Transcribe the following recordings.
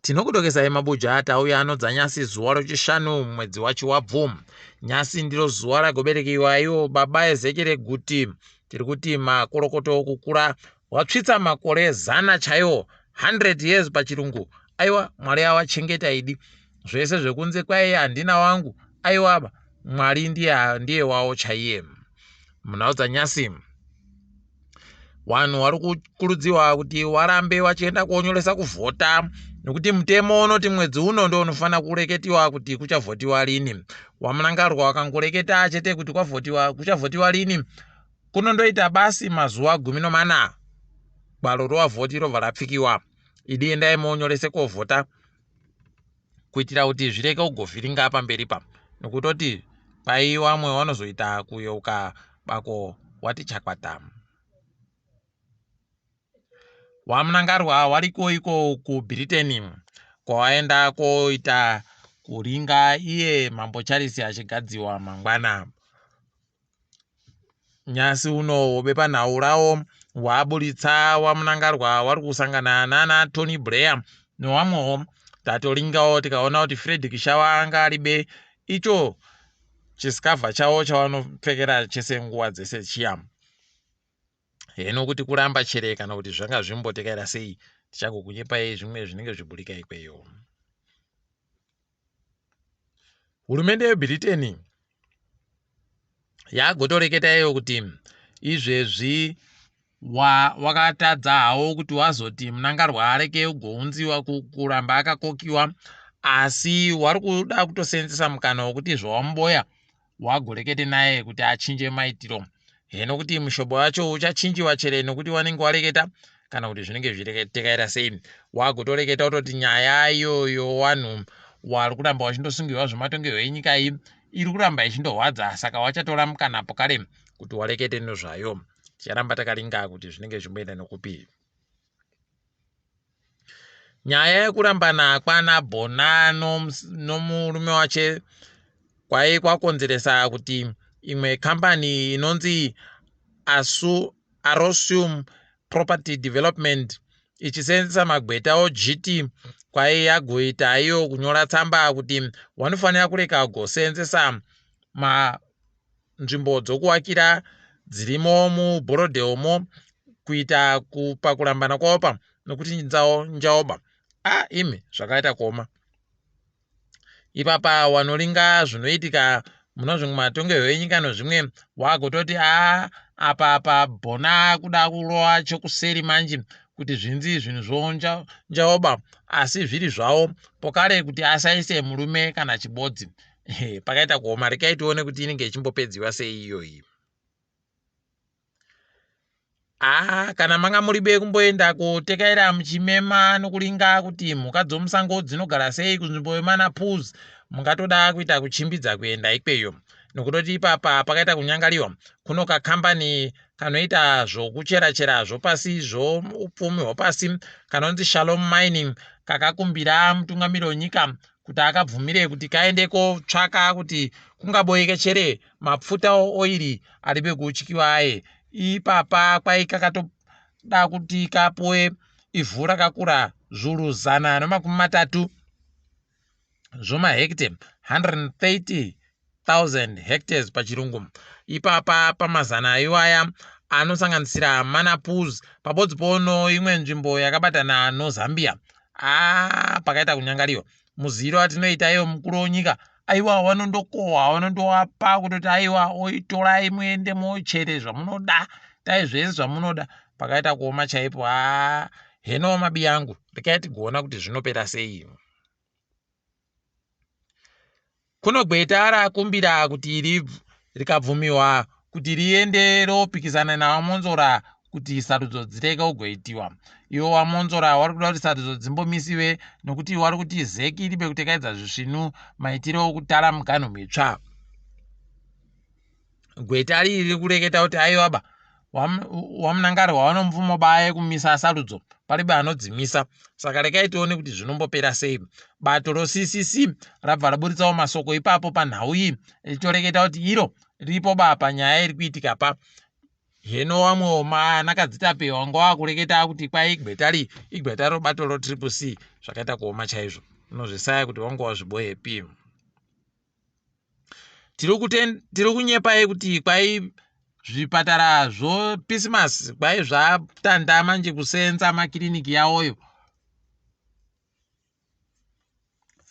Tinokudokesai mabuja tauya anodza nyasi zuva rochishanu mwedzi waChiwabvu. Nyasi ndiro zuva ragoberekiwa iwo baba Ezekiel Guti. Tiri kuti makorokoto okukura watsvitsa makore zana chaiwo 100 years pachirungu. Aiwa Mwari awachengeta idi. Zvese zvekunze kwaiye handina wangu. Aiwa Mwari ndiye, ndiye wawo chaiye. Munhau dzanyasi vanhu vari kukurudzirwa kuti warambe vachienda konyoresa kuvhota nekuti mutemo unoti mwedzi uno ndo unofanira kureketiwa kuti kuchavhotiwa rini wamunangarwa wakangoreketa chete kuti kwavhotiwa kuchavhotiwa rini kunondoita basi mazuva gumi nomana gwaro rowavhoti robva rapfikiwa idi endai monyorese kovhota kuitira kuti zvireke kugovhiringa pamberi pa nokutoti kwai wamwe wanozoita kuyeuka bako wati chakwata wamunangarwa wariko iko kubritain kwawaenda koita kuringa iye mambo charisi achigadziwa mangwana Nyasi uno bepanhau rawo waburitsa waMnangagwa wari kusangana nana Tony Blair newamwewo. Tatoringawo tikaona kuti Fredrick Shawa anga aribe icho chisikavha chawo chawanopfekera chese nguva dzese chiya. Heno kuti kuramba chere kana kuti zvanga zvimbotekaira sei tichagokunyepai zvimwe zvinenge zviburika ikweyo. Hurumende yeBritain yagotoreketa iyo kuti izvezvi wa, wakatadza hawo kuti wazoti Mnangarwa areke kugounziwa kuramba akakokiwa asi wari kuda kutoseenzesa mukana wekuti zvawamuboya wagorekete naye kuti achinje maitiro heno kuti mushobo wacho uchachinjiwa chere nokuti wanenge wareketa kana kuti zvinenge zvichitekaira sei wagotoreketa kutoti nyaya iyoyo wanhu wari kuramba wachindosungirwa zvematongerwo enyika iyi iri kuramba ichindorwadza saka wachatora mukana pokare kuti warekete nezvayo ticharamba takaringa kuti zvinenge zvimboenda nokupi Nyaya yekurambana kwana Bona nomurume wache kwai kwakonzeresa kuti imwe kambani inonzi Asu Arosium Property Development ichiseenzesa magweta oGT kwai yagoita iyo kunyora tsamba kuti wanofanira kureka kuseenzesa ma nzvimbo dzokuwakira dzirimo muBorrowdale kuita pakurambana kwavo pa nokuti njaoba a ah, imi zvakaita kuoma ipapa wanoringa zvinoitika munozvimwe matongerwo enyika nozvimwe wagototi a ah, apa apa bona kuda kurova chokuseri manje kuti zvinzi zvinhu zvonjaoba asi zviri zvavo pokare kuti asaise murume kana chibodzi pakaita kuoma rekai tione kuti inenge ichimbopedziwa sei iyoyi aa kana manga muri bekumboenda kotekaira muchimema nokuringa kuti mhuka dzomusango dzinogara sei kunzvimbo yemana pools mungatoda kuita kuchimbidza kuenda ikweyo nokutoti ipapa pakaita kunyangariwa kuno kakambani kanoita zvokuchera-chera zvopasi zvoupfumi hwopasi kanonzi shalom mining kakakumbira mutungamiri wenyika kuti akabvumire kuti kaende kotsvaka kuti kungaboeke chere mapfuta oiri ari pekutyiwa aye ipapa kwai kakatoda kuti kapuwe ivhu rakakura zvuru zana nemakumi matatu zvomahekite 130,000 hectares pachirungu ipapa pamazana iwaya anosanganisira mana pools pabodzi pono imwe nzvimbo yakabatana nozambia aa pakaita kunyangariwa muziro atinoita iyo mukuru wenyika aiwa wanondokohwa wanondowapa kutoti aiwa oitorai muende mochere zvamunoda tai zvese zvamunoda pakaita kuoma chaipo haa heno mabi angu rekai tigoona kuti zvinopera sei Kuno gweta rakumbira kuti rikabvumiwa kuti riende ropikisana naVaMwonzora kuti sarudzo dzirege kugoitiwa. Ivo VaMwonzora vari kuda kuti sarudzo dzimbomisiwe nokuti vari kuti zec iribe kutekaidza zvisvinu maitiro okutara miganhu mitsva. Gweta riri riri kureketa kuti aiwaba waMnangarwa vanomupfuma baya yekumisa sarudzo paribe anodzimisa saka rekai tione kuti zvinombopera sei bato roccc rabva raburitsawo masoko ipapo panhau iyi richitoreketa kuti iro riripo ba panyaya iri kuitika pa Heno wamwewo manakadzitape wanga wakureketa kuti kwai gweta ri igweta robato roTriple C. Zvakaita kuoma chaizvo. Unozvisaya kuti wanga wazviboyepi. Tiri kunyepai kuti kwai zvipatara zvoPismas kwai zvatanda manje kusenza makiriniki yawoyo.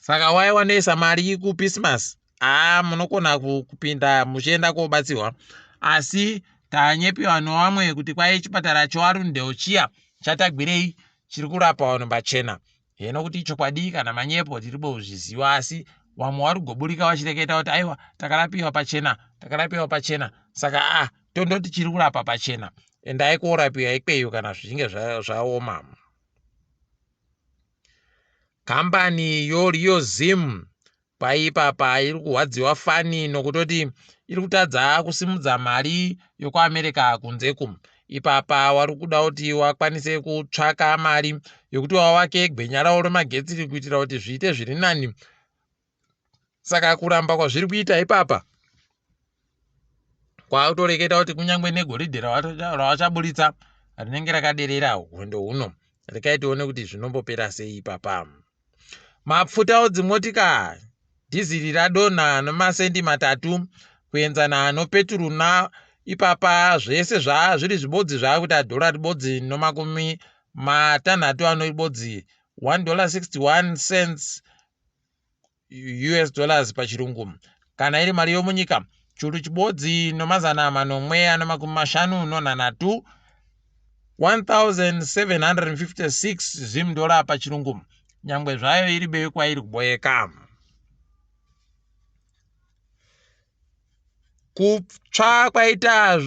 Saka wai wanoisa mari kuPismas, haa munokona kupinda muchienda kobatsirwa. Asi tanyepiwa nevamwe kuti kwai chipatara choArundel chiya chaTagwirei chiri kurapa vanhu pachena. Heno kuti ichokwadi kana manyepo tiribo kuzviziva, asi vamwe vari kugoburika vachireketa kuti aiwa takarapiwa pachena, takarapiwa pachena. Saka a tondoti chiri kurapa pachena, endai korapiwa ikweyo kana zvichinge zvaoma. Kambani yoRio Zim kwai ipapa iri kurwadziwa fani nokutoti iri kutadza kusimudza mari yokuAmerica kunzeku. Ipapa wari kuda kuti wakwanise kutsvaka mari yokuti wavake gwenya ravo remagetsi kuitira kuti zviite zviri nani. Saka kuramba kwazviri kuita ipapa kwakutoreketa kuti kunyange negoridhe ravachaburitsa rinenge rakaderera hwendo huno. Rekai tione kuti zvinombopera sei ipapa. Mapfuta odzimotika, dhiziri radonha nemasendi 3 kuenzana nopeturu na ipapa zvese zviri zvibodzi zvaakuita dhora ribodzi nomakumi matanhatu anoribodzi, $1.61 US dollars pachirungu. Kana iri mari yomunyika, churu chibodzi nomazana manomwe anomakumi mashanu nonhanhatu, 1756 Zim dollar pachirungu, nyangwe zvayo iri beyo kwairi kuboyeka. Kutsva kwaita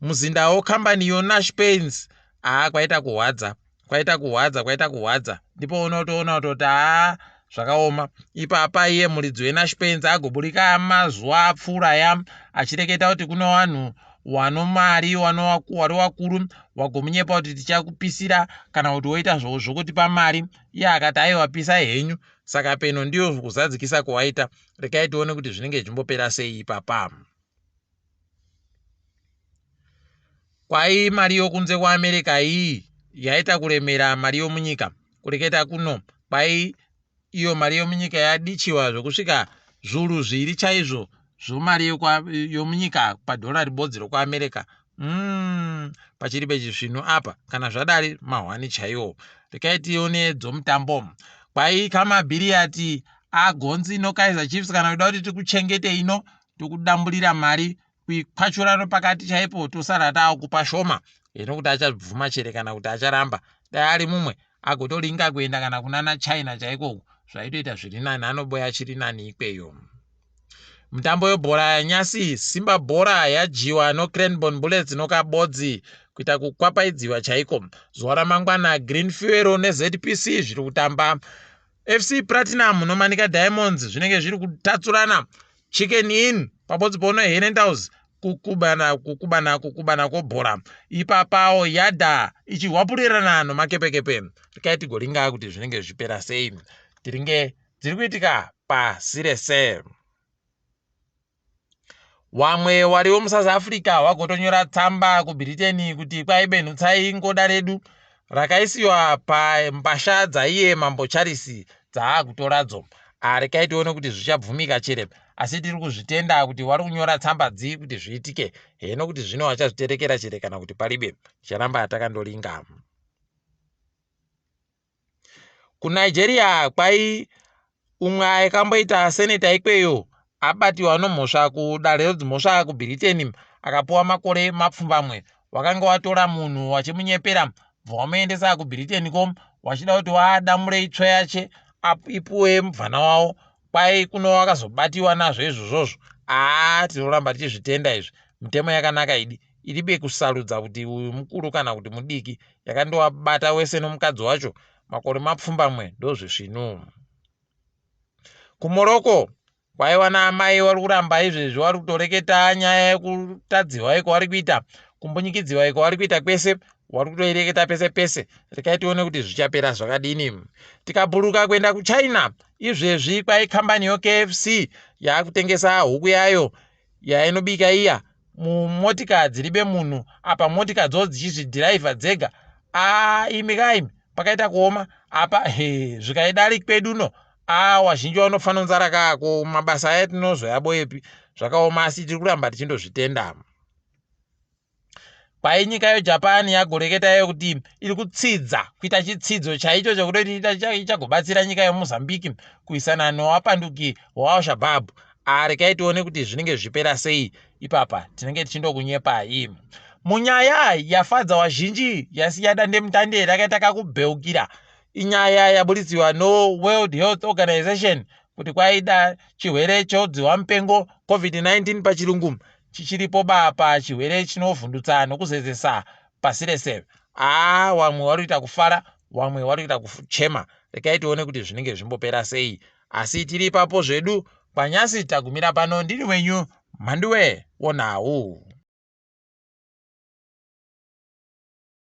muzinda wekambani yoNash Paints, haa kwaita kuhwadza, kwaita kuhwadza, kwaita kuhwadza. Ndipo unotoona kutoti haa zvakaoma ipapa. Iye muridzi weNash Paints agoburika mazuva apfuura ya achireketa kuti kuno vanhu wano mari wari wakuru wagomunyepa kuti tichakupisira kana kuti woita zvokutipa mari. Iye akati aiwa, pisai henyu. Saka peno ndiyo kuzadzikisa kwawaita. Rekai tione kuti zvinenge zvichimbopera sei ipapa. Kwai mari yokunze kuAmerica iyi yaita kuremera mari yomunyika. Kureketa kuno kwai iyo mari yomunyika yadichiwa zvokusvika zvuru 2 chaizvo zvomari yomunyika padhora ribodzi rokuAmerica. Pachiri pechisvinu apa. Kana zvadari mahwani chaiwo. Rekai tione dzomutambo. Kwai Kamabhiriyati agonzi noKaizer Chiefs, kana kuda kuti tikuchengete ino tokudamburira mari kuikwachura nopakati chaipo, tosara taakupa shoma. Ino kuti achabvuma chere kana kuti acharamba. Dai ari mumwe agotoringa kuenda kana kunana China chaikoku, zvaitoita zviri nani, anoboya chiri nani ikweyo. Mutambo webhora yanyasi, Simba Bhora yadyiwa noCranborne Bullets nokabodzi, kuita kukwapaidziwa chaiko. Zuva ramangwana Green Fuel neZPC zviri kutamba. FC Platinum noManica Diamonds zvinenge zviri kutatsurana. Chicken Inn pabodzi pono Herentals kukubana kukubana kukubana kwobhora. Ipapawo Yadha ichihwapurirana noMakepekepe. Rekai tigoringa kuti zvinenge zvichipera sei. Tiringe dziri kuitika pasi rese. Wamwe wariwo muSouth Africa wagotonyora tsamba kuBritain kuti kwai benhutsai ngoda redu rakaisiwa pambasha dzaiye Mambo Charles dzaakutoradzo. Rekai tione kuti zvichabvumika chere, asi tiri kuzvitenda kuti wari kunyora tsamba dzi kuti zviitike. Heno kuti zvino vachazviterekera chere kana kuti paribe, ticharamba takandoringa. KuNigeria kwai umwe aikamboita seneta ikweyo abatiwa nomhosva kudare redzimhosva kuBritain, akapuwa makore 7. Wakanga watora munhu wachimunyepera, bva wamuendesa kuBritain ko wachida kuti wadamure itsvo yache ipuwe mubvana wavo. Kwai kuno wakazobatiwa nazvo izvozvozvo. Aa, tinoramba tichizvitenda izvi. Mitemo yakanaka idi iribe kusarudza kuti uyu mukuru kana kuti mudiki, yakandowabata wese nomukadzi wacho makore 7, ndozvisvinu. KuMorocco kwaiva naamai vari kuramba izvezvi, vari kutoreketa nyaya yekutadziwa iko vari kuita, kumbunyikidziwa iko vari kuita kwese, vari kutoireketa pese pese. Rekai tione kuti zvichapera zvakadini. Tikabhuruka kuenda kuChina izvezvi, kwai kambani yoKFC yaakutengesa huku yayo yainobika iya. Mumotika dziribe munhu apa, motika dzo dzichizvidhiraivha dzega. A imi kaimi, pakaita kuoma apa. He, zvikaidari kwedu no, a wazhinji vanofa nzara kako. Mabasa aya tinozoyaboyepi? Zvakaoma, asi tiri kuramba tichindozvitenda. Kwai nyika yeJapan yagoreketa iyo kuti iri kutsidza kuita chitsidzo chaicho chekutoti ichagobatsira nyika yeMozambique kuisana newapanduki waAl-Shabaab. Arekai tione kuti zvinenge zvichipera sei ipapa, tinenge tichindokunyepai. Munyaya yafadza wazhinji, yasiya dandemutande rakaita kakubheukira, inyaya yaburitswa noWorld Health Organization kuti kwaida chirwere chodzihwa mupengo, COVID-19 pachirungu, chichiripo bapa, chirwere chinovhundutsa nokuzezesa pasi rese. Aa, wamwe vari kuita kufara, wamwe vari kuita kuchema. Regai tione kuti zvinenge zvimbopera sei, asi tiri ipapo zvedu. Kwanyasi tagumira pano. Ndini wenyu Mhanduwe wonhau.